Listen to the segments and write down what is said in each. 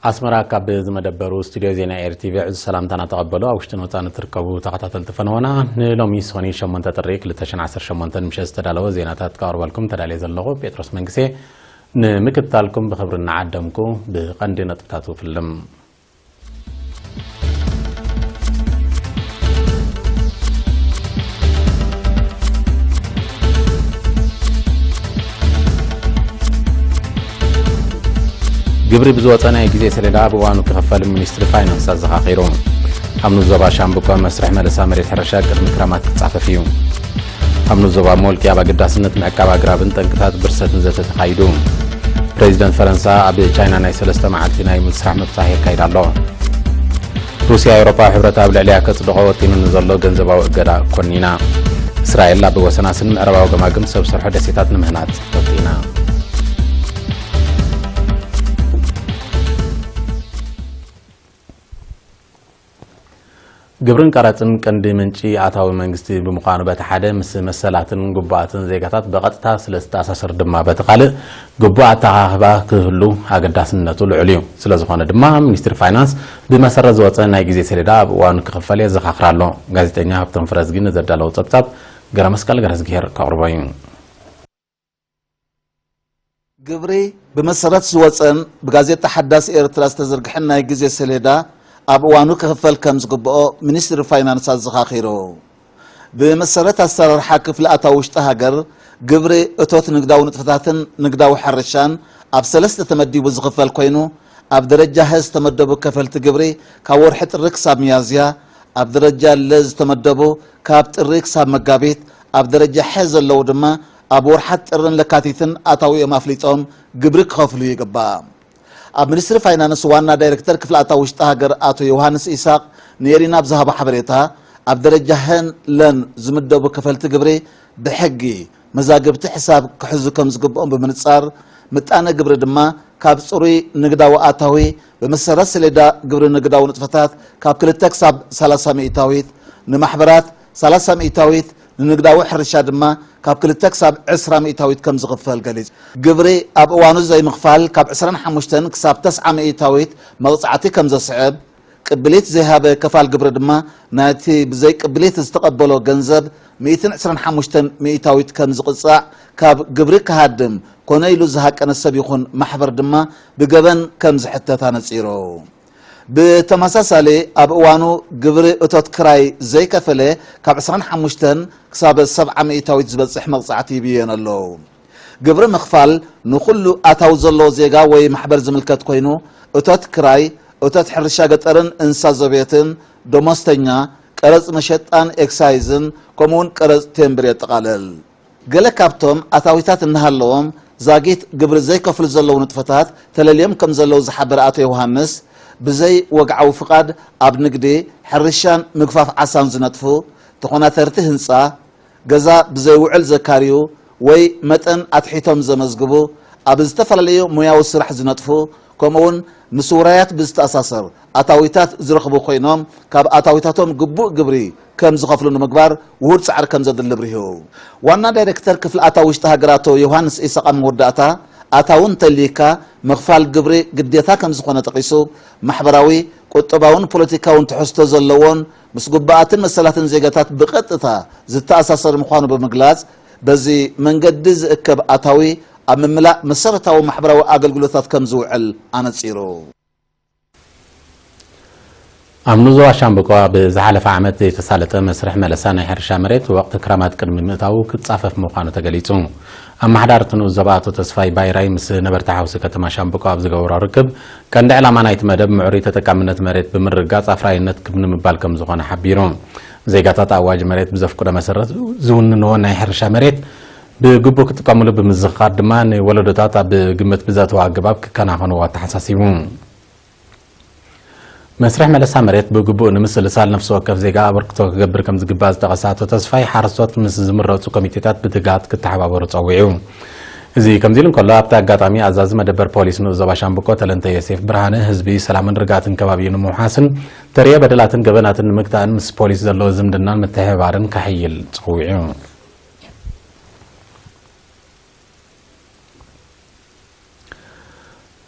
ኣስመራ፣ ካብ ዝመደበሩ ስቱድዮ ዜና ኤር ቲ ቪ ዕዙዝ ሰላምታና ተቐበሉ። ኣብ ውሽጥን ወጻእን እትርከቡ ተኸታተልቲ ፈነወና፣ ንሎሚ ሰኒ ሸሞንተ ጥሪ ክልተ ሽሕን ዓሰርተ ሸሞንተን ምሸት ዝተዳለወ ዜናታት ከቕርበልኩም ተዳልየ ዘለኹ ጴጥሮስ መንግሴ። ንምክትታልኩም ብኽብሪ እናዓደምኩ፣ ብቐንዲ ነጥብታቱ ፍልም። ግብሪ ብዝወፀ ናይ ግዜ ሰሌዳ ብእዋኑ ክኽፈል ሚኒስትሪ ፋይናንስ ኣዘኻኺሩ። ኣብ ንዞባ ሻምብቆ መስርሕ መለሳ መሬት ሕርሻ ቅድሚ ክረማት ክፃፈፍ እዩ። ኣብ ንዞባ ሞልቂ ኣብ ኣገዳስነት ምዕቃብ ኣግራብን ጠንቅታት ብርሰትን ዘተ ተኻይዱ። ፕሬዚደንት ፈረንሳ ኣብ ቻይና ናይ ሰለስተ መዓልቲ ናይ ምስራሕ ምብጻሕ የካይድ ኣሎ። ሩስያ፣ ኣውሮፓዊ ሕብረት ኣብ ልዕሊያ ከጽድቖ ወጢኑ ንዘሎ ገንዘባዊ እገዳ ኮኒና። እስራኤል ኣብ ወሰናስን ምዕራባዊ ገማግም ሰብ ሰርሖ ደሴታት ንምህናጽ ወጢና። ግብርን ቀረጽን ቀንዲ ምንጪ ኣታዊ መንግስቲ ብምዃኑ፣ በቲ ሓደ ምስ መሰላትን ግቡኣትን ዜጋታት ብቐጥታ ስለ ዝተኣሳሰር ድማ፣ በቲ ካልእ ግቡእ ኣተኻኽባ ክህሉ ኣገዳስነቱ ልዑል እዩ። ስለ ዝኾነ ድማ፣ ሚኒስትሪ ፋይናንስ ብመሰረት ዝወፀ ናይ ግዜ ሰሌዳ ኣብ እዋኑ ክኽፈል የዘኻኽር ኣሎ። ጋዜጠኛ ሃብቶም ፍረዝጊ ንዘዳለዎ ጸብጻብ፣ ገረመስቀል ገረዝግሄር ከቕርቦ እዩ። ግብሪ ብመሰረት ዝወፀን ብጋዜጣ ሓዳስ ኤርትራ ዝተዘርግሐን ናይ ግዜ ሰሌዳ ኣብ እዋኑ ክኽፈል ከም ዝግብኦ ሚኒስትሪ ፋይናንስ ኣዘኻኺሩ። ብመሰረት ኣሰራርሓ ክፍሊ ኣታዊ ውሽጢ ሃገር፣ ግብሪ እቶት ንግዳዊ ንጥፈታትን ንግዳዊ ሕርሻን ኣብ ሰለስተ ተመዲቡ ዝኽፈል ኮይኑ፣ ኣብ ደረጃ ሀ ዝተመደቡ ከፈልቲ ግብሪ ካብ ወርሒ ጥሪ ክሳብ ሚያዝያ፣ ኣብ ደረጃ ለ ዝተመደቡ ካብ ጥሪ ክሳብ መጋቢት፣ ኣብ ደረጃ ሐ ዘለዉ ድማ ኣብ ወርሓት ጥርን ለካቲትን ኣታዊኦም ኣፍሊጦም ግብሪ ክኸፍሉ ይግባእ። ኣብ ሚኒስትሪ ፋይናንስ ዋና ዳይሬክተር ክፍሊ ኣታዊ ውሽጢ ሃገር ኣቶ ዮሃንስ ኢሳቕ ንኤሪና ኣብ ዝሃቦ ሓበሬታ፣ ኣብ ደረጃ ሀን ለን ዝምደቡ ከፈልቲ ግብሪ ብሕጊ መዛግብቲ ሕሳብ ክሕዙ ከም ዝግብኦም ብምንጻር፣ ምጣነ ግብሪ ድማ ካብ ጽሩይ ንግዳዊ ኣታዊ ብመሰረት ሰሌዳ ግብሪ ንግዳዊ ንጥፈታት ካብ ክልተ ክሳብ ሰላሳ ሚእታዊት፣ ንማሕበራት ሰላሳ ሚእታዊት፣ ንንግዳዊ ሕርሻ ድማ ካብ ክልተ ክሳብ ዕስራ ሚእታዊት ከም ዝኽፈል ገሊጹ። ግብሪ ኣብ እዋኑ ዘይምኽፋል ካብ ዕስራን ሓሙሽተን ክሳብ ተስዓ ሚእታዊት መቕጻዕቲ ከም ዘስዕብ፣ ቅብሊት ዘይሃበ ከፋል ግብሪ ድማ ናይቲ ብዘይ ቅብሊት ዝተቐበሎ ገንዘብ ሚእትን ዕስራን ሓሙሽተን ሚእታዊት ከም ዝቕጻዕ ካብ ግብሪ ክሃድም ኮነ ኢሉ ዝሃቀነ ሰብ ይኹን ማሕበር ድማ ብገበን ከም ዝሕተት ኣነጺሩ። ብተመሳሳሊ፣ ኣብ እዋኑ ግብሪ እቶት ክራይ ዘይከፈለ ካብ ዕስራን ሓሙሽተን ክሳብ ሰብዓ ሚእታዊት ዝበጽሕ መቕጻዕቲ ይብየን ኣሎ። ግብሪ ምኽፋል ንኹሉ ኣታዊ ዘለዎ ዜጋ ወይ ማሕበር ዝምልከት ኮይኑ፣ እቶት ክራይ፣ እቶት ሕርሻ ገጠርን እንስሳ ዘቤትን፣ ደሞዝተኛ፣ ቀረጽ መሸጣን ኤክሳይዝን፣ ከምኡውን ቀረጽ ቴምብር የጠቓልል። ገለ ካብቶም ኣታዊታት እናሃለዎም ዛጊት ግብሪ ዘይከፍሉ ዘለዉ ንጥፈታት ተለልዮም ከም ዘለዉ ዝሓበረ ኣቶ ዮሃንስ፣ ብዘይ ወግዓዊ ፍቓድ ኣብ ንግዲ፣ ሕርሻን ምግፋፍ ዓሳን ዝነጥፉ፣ ተኾናተርቲ ህንጻ፣ ገዛ ብዘይ ውዕል ዘካርዩ ወይ መጠን ኣትሒቶም ዘመዝግቡ፣ ኣብ ዝተፈላለዩ ሞያዊ ስራሕ ዝነጥፉ፣ ከምኡውን ምስ ውራያት ብዝተኣሳሰር ኣታዊታት ዝረኽቡ ኮይኖም፣ ካብ ኣታዊታቶም ግቡእ ግብሪ ከም ዝኸፍሉ ንምግባር ውሁድ ጻዕሪ ከም ዘድሊ ኣብሪሁ። ዋና ዳይሬክተር ክፍሊ ኣታዊ ውሽጢ ሃገር ኣቶ ዮሃንስ ኢሳቕ ኣብ መወዳእታ፣ ኣታዊ እንተልይካ ምኽፋል ግብሪ ግዴታ ከም ዝኾነ ጠቒሱ፣ ማሕበራዊ፣ ቁጠባውን ፖለቲካውን ትሕዝቶ ዘለዎን ምስ ግቡኣትን መሰላትን ዜጋታት ብቐጥታ ዝተኣሳሰር ምዃኑ ብምግላጽ፣ በዚ መንገዲ ዝእከብ ኣታዊ ኣብ ምምላእ መሰረታዊ ማሕበራዊ ኣገልግሎታት ከም ዝውዕል ኣነጺሩ። ኣብ ንዞባ ሻምብቆ ኣብ ዝሓለፈ ዓመት ዘይተሳለጠ መስርሕ መለሳ ናይ ሕርሻ መሬት ወቕቲ ክረማት ቅድሚ ምእታዉ ክጻፈፍ ምዃኑ ተገሊጹ። ኣመሓዳሪ እቲ ንኡስ ዞባ ኣቶ ተስፋይ ባይራይ ምስ ነበርቲ ሓውሲ ከተማ ሻምብቆ ኣብ ዝገበሮ ርክብ፣ ቀንዲ ዕላማ ናይቲ መደብ ምዕሩይ ተጠቃምነት መሬት ብምርግጋጽ ኣፍራይነት ክብ ንምባል ከም ዝኾነ ሓቢሩ። ዜጋታት ኣዋጅ መሬት ብዘፍቅዶ መሰረት ዝውንንዎ ናይ ሕርሻ መሬት ብግቡእ ክጥቀምሉ ብምዝኽኻር ድማ፣ ንወለዶታት ኣብ ግምት ብዘእተወ ኣገባብ ክከናኸንዎ ኣተሓሳሲቡ። መስርሕ መለሳ መሬት ብግቡእ ንምስልሳል ነፍሲ ወከፍ ዜጋ ኣበርክቶ ክገብር ከም ዝግባእ ዝጠቐሰ ኣቶ ተስፋይ፣ ሓረስቶት ምስ ዝምረጹ ኮሚቴታት ብትግሃት ክተሓባበሩ ጸዊዑ። እዚ ከምዚ ኢሉ እንከሎ፣ ኣብቲ ኣጋጣሚ ኣዛዚ መደበር ፖሊስ ንኡስ ዞባ ሻምብቆ ተለንተ ዮሴፍ ብርሃነ፣ ህዝቢ ሰላምን ርግኣትን ከባቢኡ ንምውሓስን ተርእዮ በደላትን ገበናትን ንምግታእን ምስ ፖሊስ ዘለዎ ዝምድናን ምትሕብባርን ከሕይል ጸዊዑ።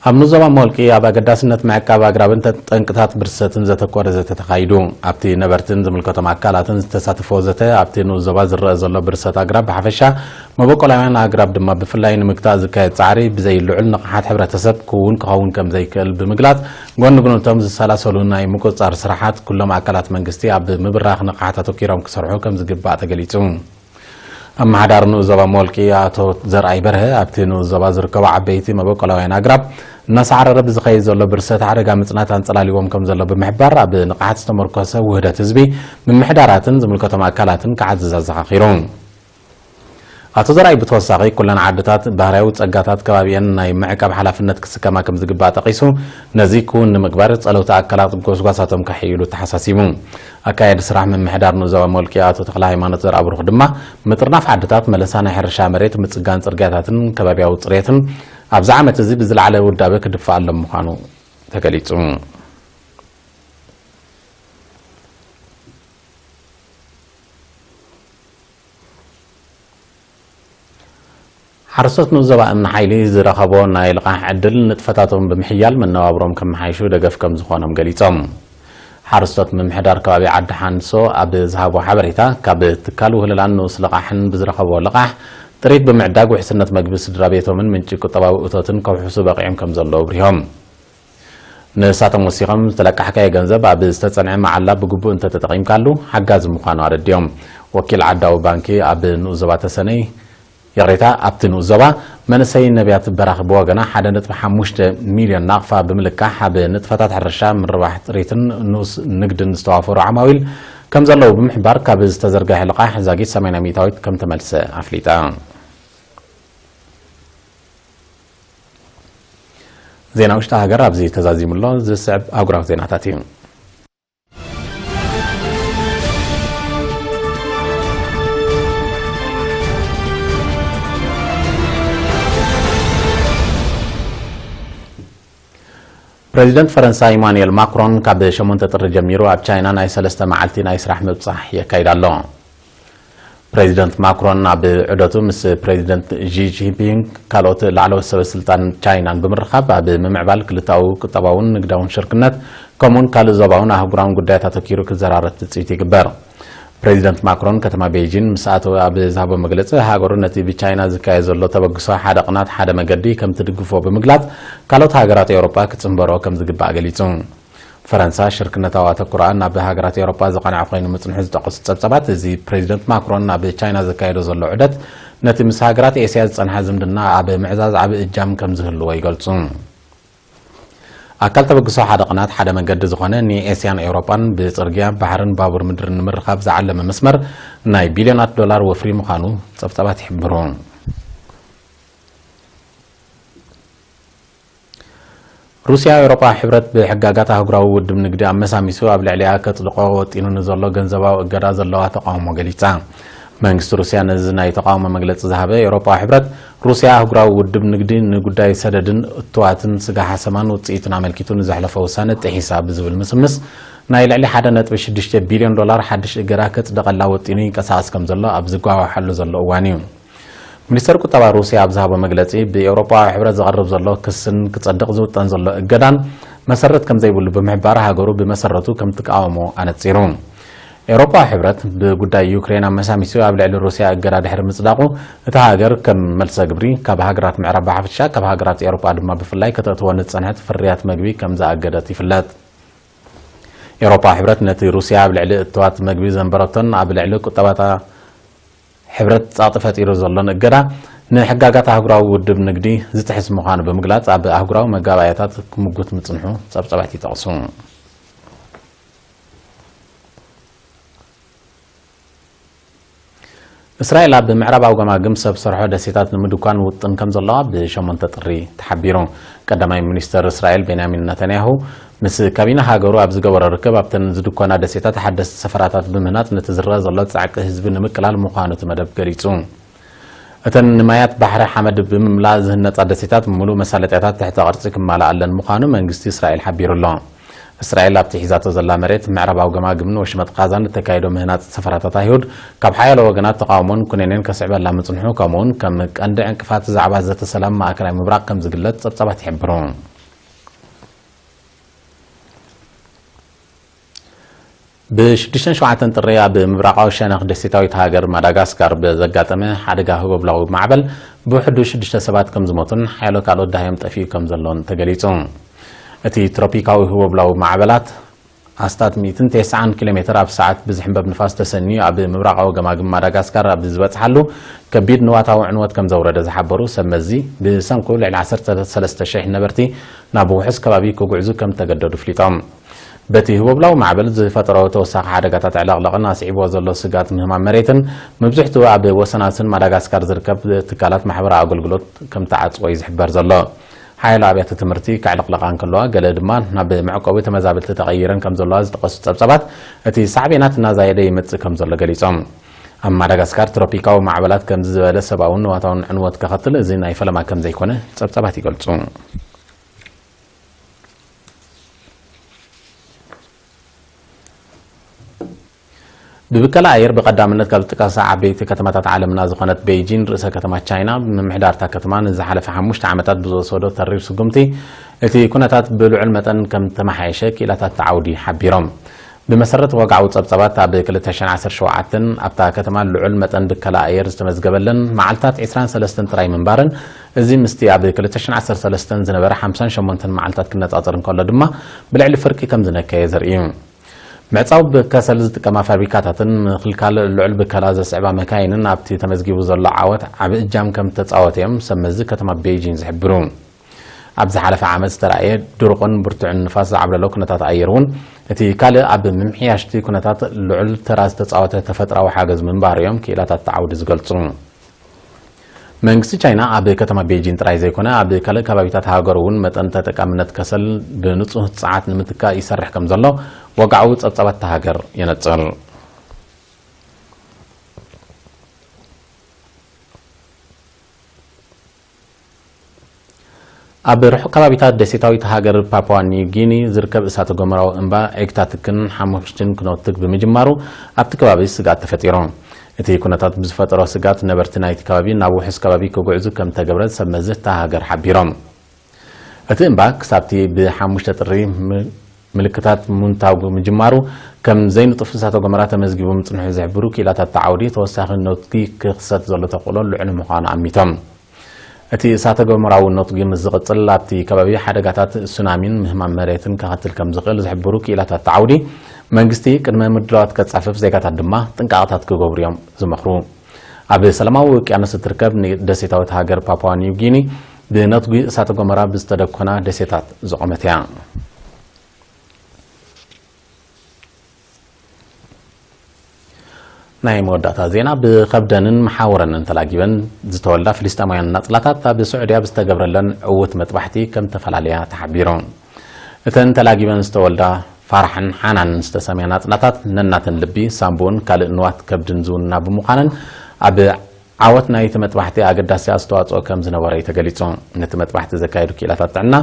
ኣብ ንዞባ ሞልቂ ኣብ ኣገዳስነት ምዕቃብ ኣግራብን ተ-፣ ጠንቅታት ብርሰትን ዘተኮረ ዘተ ተኻይዱ። ኣብቲ ነበርትን ዝምልከቶም ኣካላትን ዝተሳተፎ ዘተ፣ ኣብቲ ንኡስ ዞባ ዝረአ ዘሎ ብርሰት ኣግራብ ብሓፈሻ፣ መበቆላውያን ኣግራብ ድማ ብፍላይ ንምግታእ ዝካየድ ጻዕሪ ብዘይ ልዑል ንቕሓት ሕብረተሰብ ክውን ክኸውን ከም ዘይክእል ብምግላጽ፣ ጎኒ ጎኒ እቶም ዝሰላሰሉ ናይ ምቁጽጻር ስራሓት ኩሎም ኣካላት መንግስቲ ኣብ ምብራኽ ንቕሓት ኣተኲሮም ክሰርሑ ከም ዝግባእ ተገሊጹ። ኣመሓዳሪ ንኡስ ዞባ ሞልቂ ኣቶ ዘርኣይ በርሀ፣ ኣብቲ ንኡስ ዞባ ዝርከቡ ዓበይቲ መበቆላውያን ኣግራብ እናሳዕረረ ብዝኸይድ ዘሎ ብርሰት ሓደጋ ምጽናት ኣንጸላሊዎም ከም ዘሎ ብምሕባር፣ ኣብ ንቕሓት ዝተመርኮሰ ውህደት ህዝቢ፣ ምምሕዳራትን ዝምልከቶም ኣካላትን ክዓዝዝ ኣዘኻኺሩ። ኣቶ ዘርኣይ ብተወሳኺ፣ ኩለን ዓድታት ባህርያዊ ጸጋታት ከባቢአን ናይ ምዕቃብ ሓላፍነት ክስከማ ከም ዝግባእ ጠቒሱ፣ ነዚ ክውን ንምግባር ጸለውቲ ኣካላት ጎስጓሳቶም ከሕይሉ ተሓሳሲቡ። ኣካያዲ ስራሕ ምምሕዳር ንኡስ ዞባ ሞልቂ ኣቶ ተኽለ ሃይማኖት ዘርኣብሩኽ ድማ፣ ምጥርናፍ ዓድታት፣ መለሳ ናይ ሕርሻ መሬት፣ ምጽጋን ጽርግያታትን ከባቢያዊ ጽሬትን ኣብዚ ዓመት እዚ ብዝለዓለ ውዳበ ክድፋኣሎም ምዃኑ ተገሊጹ። ሓረስቶት ንኡስ ዞባ እምኒ ሓይሊ ዝረኸቦ ናይ ልቓሕ ዕድል ንጥፈታቶም ብምሕያል መነባብሮም ከመሓይሹ ደገፍ ከም ዝኾኖም ገሊጾም። ሓረስቶት ምምሕዳር ከባቢ ዓዲ ሓንሶ ኣብ ዝሃቦ ሓበሬታ፣ ካብ ትካል ውህለላን ንኡስ ልቓሕን ብዝረኸቦ ልቓሕ ጥሪት ብምዕዳግ ውሕስነት መግቢ ስድራ ቤቶምን ምንጪ ቁጠባዊ እቶትን ከውሕሱ በቒዖም ከም ዘለዉ ኣብሪሆም። ንሳቶም ወሲኾም፣ ዝተለቃሕካዮ ገንዘብ ኣብ ዝተጸንዐ መዓላ ብግቡእ እንተተጠቒምካሉ ሓጋዚ ምዃኑ ኣረዲኦም። ወኪል ዓዳዊ ባንኪ ኣብ ንኡስ ዞባ ተሰነይ፣ ይቕሬታ፣ ኣብቲ ንኡስ ዞባ መንእሰይ ነቢያት በራኺ ብወገና ሓደ ነጥቢ ሓሙሽተ ሚልዮን ናቕፋ ብምልቃሕ ኣብ ንጥፈታት ሕርሻ፣ ምርባሕ ጥሪትን ንኡስ ንግድን ዝተዋፈሩ ዓማዊል ከም ዘለዉ ብምሕባር፣ ካብ ዝተዘርግሐ ልቓሕ ዛጊት ሰማንያ ሚእታዊት ከም ተመልሰ ኣፍሊጣ። ዜና ውሽጢ ሃገር ኣብዚ ተዛዚሙ ኣሎ። ዝስዕብ ኣህጉራዊ ዜናታት እዩ። ፕሬዚደንት ፈረንሳ ኢማኑኤል ማክሮን ካብ ሸሞንተ ጥሪ ጀሚሩ ኣብ ቻይና ናይ ሰለስተ መዓልቲ ናይ ስራሕ ምብጻሕ የካይድ ኣሎ። ፕሬዚደንት ማክሮን ኣብ ዑደቱ ምስ ፕሬዚደንት ዢ ጂንፒንግ ካልኦት ላዕለዎት ሰበ ስልጣን ቻይናን ብምርኻብ ኣብ ምምዕባል ክልታዊ ቁጠባውን ንግዳውን ሽርክነት ከምኡውን ካልእ ዞባውን ኣህጉራውን ጉዳያት ኣተኪሩ ክዘራረብ ትጽቢት ይግበር። ፕሬዚደንት ማክሮን ከተማ ቤይጂን ምስ ኣተወ ኣብ ዝሃቦ መግለጺ፣ ሃገሩ ነቲ ብቻይና ዝካየድ ዘሎ ተበግሶ ሓደ ቅናት ሓደ መገዲ ከም ትድግፎ ብምግላጽ፣ ካልኦት ሃገራት ኤውሮጳ ክጽንበሮ ከም ዝግባእ ገሊጹ። ፈረንሳ ሽርክነታዊ ኣተኩሮኣ ናብ ሃገራት ኤውሮጳ ዝቐንዐ ኮይኑ ምጽንሑ ዝጠቐሱ ጸብጻባት፣ እዚ ፕሬዚደንት ማክሮን ኣብ ቻይና ዘካየዶ ዘሎ ዑደት ነቲ ምስ ሃገራት ኤስያ ዝጸንሐ ዝምድና ኣብ ምዕዛዝ ዓቢ እጃም ከም ዝህልዎ ይገልጹ። ኣካል ተበግሶ ሓደ ቅናት ሓደ መገዲ ዝኾነ ንኤስያን ኤውሮጳን ብጽርግያ፣ ባሕርን ባቡር ምድርን ንምርኻብ ዝዓለመ መስመር ናይ ቢልዮናት ዶላር ወፍሪ ምዃኑ ጸብጻባት ይሕብሩ። ሩስያ፣ ኤውሮጳ ሕብረት ብሕጋጋት ኣህጉራዊ ውድብ ንግዲ ኣመሳሚሱ ኣብ ልዕሊኣ ከጽድቆ ወጢኑ ንዘሎ ገንዘባዊ እገዳ ዘለዋ ተቃውሞ ገሊጻ። መንግስቲ ሩስያ ነዚ ናይ ተቃውሞ መግለጺ ዝሃበ፣ ኤውሮጳ ሕብረት፣ ሩስያ ኣህጉራዊ ውድብ ንግዲ ንጉዳይ ሰደድን እትዋትን ስጋ ሓሰማን ውጽኢቱን ኣመልኪቱ ንዘሕለፎ ውሳነ ጥሒሳ ብዝብል ምስምስ፣ ናይ ልዕሊ ሓደ ነጥቢ ሽዱሽተ ቢልዮን ዶላር ሓድሽ እገዳ ከጽድቐላ ወጢኑ ይንቀሳቐስ ከም ዘሎ ኣብ ዝጓዋሓሉ ዘሎ እዋን እዩ። ሚኒስተር ቁጠባ ሩስያ ኣብ ዝሃቦ መግለጺ፣ ብኤውሮጳዊ ሕብረት ዝቐርብ ዘሎ ክስን ክጸድቕ ዝውጠን ዘሎ እገዳን መሰረት ከም ዘይብሉ ብምሕባር፣ ሃገሩ ብመሰረቱ ከም ትቃወሞ ኣነጺሩ። ኤውሮጳዊ ሕብረት ብጉዳይ ዩክሬን ኣመሳሚሱ ኣብ ልዕሊ ሩስያ እገዳ ድሕሪ ምጽዳቑ፣ እታ ሃገር ከም መልሰ ግብሪ ካብ ሃገራት ምዕራብ ብሓፈሻ፣ ካብ ሃገራት ኤውሮጳ ድማ ብፍላይ ከተእትዎ ንዝጸንሐት ፍርያት መግቢ ከም ዝኣገደት ይፍለጥ። ኤውሮጳዊ ሕብረት ነቲ ሩስያ ኣብ ልዕሊ እትዋት መግቢ ዘንበረቶን ኣብ ልዕሊ ቁጠባታ ሕብረት ጸቕጢ ፈጢሩ ዘሎን እገዳ፣ ንሕጋጋት ኣህጉራዊ ውድብ ንግዲ ዝጥሕስ ምዃኑ ብምግላጽ፣ ኣብ ኣህጉራዊ መጋባእያታት ክምጉት ምጽንሑ ጸብጻባት ይጠቕሱ። እስራኤል ኣብ ምዕራባዊ ገማግም ሰብ ሰርሖ ደሴታት ንምድኳን ውጥን ከም ዘለዋ ብሸሞንተ ጥሪ ተሓቢሩ። ቀዳማይ ሚኒስተር እስራኤል ቤንያሚን ነታንያሁ ምስ ካቢነ ሃገሩ ኣብ ዝገበሮ ርክብ፣ ኣብተን ዝድኮና ደሴታት ሓደስቲ ሰፈራታት ብምህናጽ ነቲ ዝረአ ዘሎ ጻዕቂ ህዝቢ ንምቅላል ምዃኑ እቲ መደብ ገሊጹ። እተን ንማያት ባሕሪ ሓመድ ብምምላእ ዝህነጻ ደሴታት፣ ምሉእ መሳለጥያታት ትሕተ ቅርጺ ክማልኣለን ምዃኑ መንግስቲ እስራኤል ሓቢሩ ኣሎ። እስራኤል ኣብቲ ሒዛቶ ዘላ መሬት ምዕራባዊ ገማግምን ወሽመጥ ቃዛን እተካየዶ ምህናጽ ሰፈራታት ኣይሁድ፣ ካብ ሓያሎ ወገናት ተቓውሞን ኩነኔን ከስዕበላ ምጽንሑ፣ ከምኡውን ከም ቀንዲ ዕንቅፋት ዛዕባ ዘተ ሰላም ማእከላይ ምብራቕ ከም ዝግለጽ ጸብጻባት ይሕብሩ። ብ6ን 7ን ጥሪ ኣብ ምብራቓዊ ሸነኽ ደሴታዊት ሃገር ማዳጋስካር ብዘጋጠመ ሓደጋ ህቦብላዊ ማዕበል ብውሕዱ ሽዱሽተ ሰባት ከም ዝሞቱን ሓያሎ ካልኦት ደሃዮም ጠፊኡ ከም ዘሎን ተገሊጹ። እቲ ትሮፒካዊ ህቦብላዊ ማዕበላት ኣስታት ሚእትን ተስዓን ኪሎ ሜትር ኣብ ሰዓት ብዝሕንበብ ንፋስ ተሰንዩ ኣብ ምብራቓዊ ገማግም ማዳጋስካር ኣብ ዝበጽሓሉ ከቢድ ንዋታዊ ዕንወት ከም ዘውረደ ዝሓበሩ ሰብ መዚ፣ ብሰንኩ ልዕሊ ዓሰርተ ሰለስተ ሽሕ ነበርቲ ናብ ውሑስ ከባቢ ክጉዕዙ ከም ተገደዱ ኣፍሊጦም። በቲ ህቦብላዊ ማዕበል ዝፈጠሮ ተወሳኺ ሓደጋታት ዕለቕለቕን ኣስዒብዎ ዘሎ ስግኣት ምህማም መሬትን፣ መብዝሕትኡ ኣብ ወሰናስን ማዳጋስካር ዝርከብ ትካላት ማሕበራዊ ኣገልግሎት ከም ተዓጽዎ እዩ ዝሕበር ዘሎ። ሓያሎ ኣብያተ ትምህርቲ ክዕለቕለቓ እንከለዋ፣ ገለ ድማ ናብ መዕቆቢ ተመዛበልቲ ተቐይረን ከም ዘለዋ ዝጠቐሱ ጸብጻባት፣ እቲ ሳዕቤናት እናዛየደ ይመጽእ ከም ዘሎ ገሊጾም። ኣብ ማዳጋስካር ትሮፒካዊ ማዕበላት ከምዚ ዝበለ ሰብኣውን ንዋታውን ዕንወት ከኸትል እዚ ናይ ፈለማ ከም ዘይኮነ ጸብጻባት ይገልጹ። ብብከላ ኣየር ብቐዳምነት ካብ ዝጥቀሳ ዓበይቲ ከተማታት ዓለምና ዝኾነት ቤይጂን፣ ርእሰ ከተማ ቻይና፣ ምምሕዳርታ ከተማ ንዝሓለፈ ሓሙሽተ ዓመታት ብዝወሰዶ ተሪር ስጉምቲ፣ እቲ ኩነታት ብልዑል መጠን ከም ተመሓየሸ ክኢላታት እቲ ዓውዲ ሓቢሮም። ብመሰረት ወግዓዊ ጸብጻባት፣ ኣብ ክልተ ሽሕን ዓሰርተ ሸውዓተን ኣብታ ከተማ ልዑል መጠን ብከላ ኣየር ዝተመዝገበለን መዓልታት ዕስራን ሰለስተን ጥራይ ምንባረን፣ እዚ ምስቲ ኣብ ክልተ ሽሕን ዓሰርተ ሰለስተን ዝነበረ ሓምሳን ሸሞንተን መዓልታት ክነጻጸር እንከሎ ድማ ብልዕሊ ፍርቂ ከም ዝነከየ ዘርኢ እዩ። ምዕጻው ብከሰል ዝጥቀማ ፋብሪካታትን ምኽልካል ልዑል ብከላ ዘስዕባ መካይንን ኣብቲ ተመዝጊቡ ዘሎ ዓወት ዓቢ እጃም ከም ተጻወተ እዮም ሰብ መዚ ከተማ ቤይጂን ዝሕብሩ። ኣብ ዝሓለፈ ዓመት ዝተራእየ ድርቑን ብርቱዕን ንፋስ ዝዓብለሎ ኩነታት ኣየር እውን እቲ ካልእ ኣብ ምምሕያሽቲ ኩነታት ልዑል ተራ ዝተጻወተ ተፈጥራዊ ሓገዝ ምንባሩ እዮም ክኢላታት እቲ ዓውዲ ዝገልጹ። መንግስቲ ቻይና ኣብ ከተማ ቤጂን ጥራይ ዘይኮነ፣ ኣብ ካልእ ከባቢታት ሃገሩ እውን መጠን ተጠቃምነት ከሰል ብንጹህ ጸዓት ንምትካእ ይሰርሕ ከም ዘሎ ወግዓዊ ጸብጻባት እታ ሃገር የነጽር። ኣብ ርሑቕ ከባቢታት ደሴታዊት ሃገር ፓፕዋ ኒው ጊኒ ዝርከብ እሳተ ጎመራዊ እምባ ዒግታ ትክን ሓሙኽሽትን ክነትግ ብምጅማሩ፣ ኣብቲ ከባቢ ስግኣት ተፈጢሩ። እቲ ኩነታት ብዝፈጠሮ ስግኣት፣ ነበርቲ ናይቲ ከባቢ ናብ ውሑስ ከባቢ ክጉዕዙ ከም ተገብረ ሰብ መዚ እታ ሃገር ሓቢሮም። እቲ እምባ ክሳብቲ ብ5 ጥሪ ም-፣ ምልክታት ምንታጉ ምጅማሩ፣ ከም ዘይንጡፍ እሳተ ጎመራ ተመዝጊቡ ምጽንሑ ዝሕብሩ ክኢላታት እቲ ዓውዲ፣ ተወሳኺ ነትጊ ክኽሰት ዘሎ ተኽእሎ ልዑል ምዃኑ ኣሚቶም። እቲ እሳተ ጎመራዊ ነትጊ ምስ ዝቕጽል፣ ኣብቲ ከባቢ ሓደጋታት ሱናሚን ምህማም መሬትን ከኸትል ከም ዝኽእል ዝሕብሩ ክኢላታት እቲ ዓውዲ፣ መንግስቲ ቅድመ ምድላዋት ከጻፍፍ፣ ዜጋታት ድማ ጥንቃቐታት ክገብሩ እዮም ዝመኽሩ። ኣብ ሰላማዊ ውቅያኖስ እትርከብ ኒ-፣ ደሴታዊት ሃገር ፓፕዋ ኒው ጊኒ፣ ብነትጒ እሳተ ጎመራ ብዝተደኮና ደሴታት ዝቖመት እያ። ናይ መወዳእታ ዜና። ብኸብደንን መሓውረንን ተላጊበን ዝተወልዳ ፍልስጤማውያን ናጽላታት፣ ኣብ ስዑድያ ብዝተገብረለን ዕዉት መጥባሕቲ ከም ተፈላለያ ተሓቢሩ። እተን ተላጊበን ዝተወልዳ ፋርሓን ሓናንን ዝተሰምያ ናጽላታት፣ ነናተን ልቢ፣ ሳምቡእን ካልእ ንዋት ከብድን ዝውንና ብምዃነን፣ ኣብ ዓወት ናይቲ መጥባሕቲ ኣገዳሲ ኣስተዋጽኦ ከም ዝነበሮ እዩ ተገሊጹ። ነቲ መጥባሕቲ ዘካየዱ ክኢላታት ጥዕና፣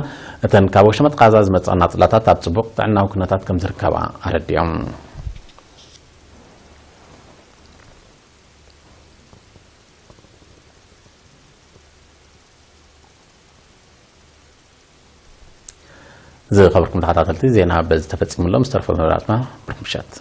እተን ካብ ወሽመጥ ቃዛ ዝመጻ ናጽላታት ኣብ ጽቡቕ ጥዕናዊ ኩነታት ከም ዝርከባ ኣረዲኦም። ዝኸበርኩም ተኸታተልቲ፣ ዜና በዚ ተፈጺሙ ኣሎ። ምስ ተረፈ መደባትና ብሩኽ ምሸት።